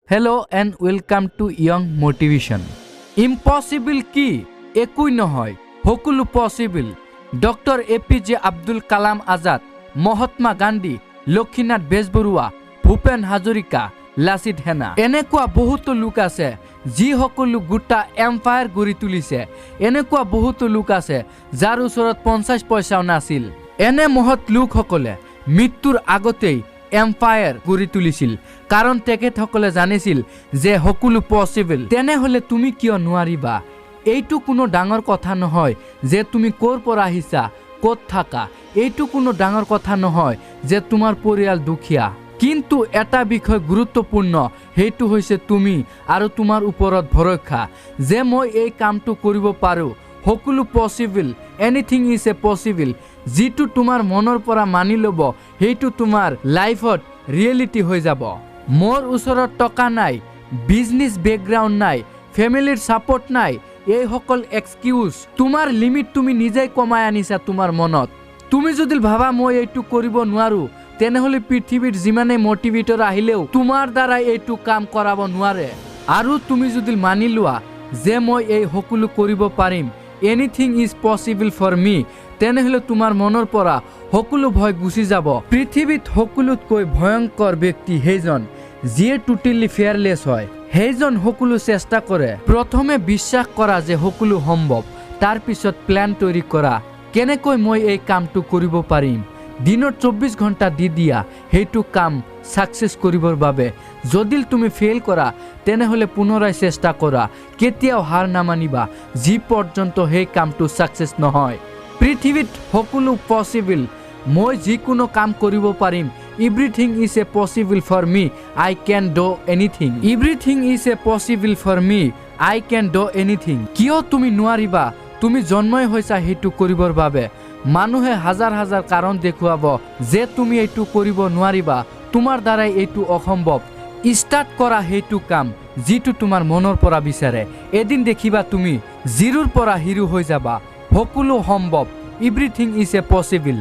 Hello and welcome to Young Motivation. Impossible কি? একোই নহয়, সকলো possible. Doctor A P J Abdul Kalam Azad, Mahatma Gandhi, Lakshminath Bezbaroa, Bhupen Hazarika, Lachit সেনা, এনেকুৱা বহুতো লোক আছে যিসকলো গোটা এম্পায়াৰ গঢ়ি তুলিছে। এনেকুৱা বহুতো লোক আছে যাৰ ওচৰত 50 পইচাও নাছিল। এনে মহৎ লোকসকলে মৃত্যুৰ আগতেই এম্পায়াৰ গঢ়ি তুলিছিল, কাৰণ তেখেতসকলে জানিছিল যে সকলো পচিবল। তেনেহ'লে তুমি কিয় নোৱাৰিবা? এইটো কোনো ডাঙৰ কথা নহয় যে তুমি ক'ৰ পৰা আহিছা, ক'ত থাকা। এইটো কোনো ডাঙৰ কথা নহয় যে তোমাৰ পৰিয়াল দুখীয়া। কিন্তু এটা বিষয় গুৰুত্বপূৰ্ণ, সেইটো হৈছে তুমি আৰু তোমাৰ ওপৰত ভৰসা যে মই এই কামটো কৰিব পাৰোঁ। সকলো possible. Anything is a possible. যিটো তোমাৰ মনৰ পৰা মানি ল'ব, সেইটো তোমাৰ লাইফত ৰিয়েলিটি হৈ যাব। মোৰ ওচৰত টকা নাই, বিজনেছ বেকগ্ৰাউণ্ড নাই, ফেমিলিৰ ছাপৰ্ট নাই, এইসকল এক্সকিউজ। তোমাৰ লিমিট তুমি নিজেই কমাই আনিছা তোমাৰ মনত। তুমি যদি ভাবা মই এইটো কৰিব নোৱাৰোঁ, তেনেহ'লে পৃথিৱীৰ যিমানেই মটিভেটৰ আহিলেও তোমাৰ দ্বাৰা এইটো কাম কৰাব নোৱাৰে। আৰু তুমি যদি মানি লোৱা যে মই এই সকলো কৰিব পাৰিম, anything is possible for me, তেনেহ'লে তোমাৰ মনৰ পৰা সকলো ভয় গুচি যাব। পৃথিৱীত সকলোতকৈ ভয়ংকৰ ব্যক্তি সেইজন যিয়ে টোটেলি ফিয়াৰলেছ হয়। সেইজন সকলো চেষ্টা কৰে। প্ৰথমে বিশ্বাস কৰা যে সকলো সম্ভৱ, তাৰপিছত প্লেন তৈৰি কৰা কেনেকৈ মই এই কামটো কৰিব পাৰিম। দিনত 24 ঘণ্টা দি দিয়া সেইটো কাম ছাকচেছ কৰিবৰ বাবে। যদি তুমি ফেইল কৰা, তেনেহ'লে পুনৰাই চেষ্টা কৰা। কেতিয়াও হাৰ নামানিবা যি পৰ্যন্ত সেই কামটো ছাকচেছ নহয়। পৃথিৱীত সকলো পচিবল। মই যিকোনো কাম কৰিব পাৰিম। Everything is a possible for me. I can do anything. Everything is a possible for me. I can do anything. কিয় তুমি নোৱাৰিবা? তুমি জন্মই হৈছা সেইটো কৰিবৰ বাবে। মানুহে হাজাৰ হাজাৰ কাৰণ দেখুৱাব যে তুমি এইটো কৰিব নোৱাৰিবা, তোমাৰ দ্বাৰাই এইটো অসম্ভৱ। ষ্টাৰ্ট কৰা সেইটো কাম যিটো তোমাৰ মনৰ পৰা বিচাৰে। এদিন দেখিবা তুমি জিৰোৰ পৰা হিৰো হৈ যাবা। সকলো সম্ভৱ। Everything is a possible.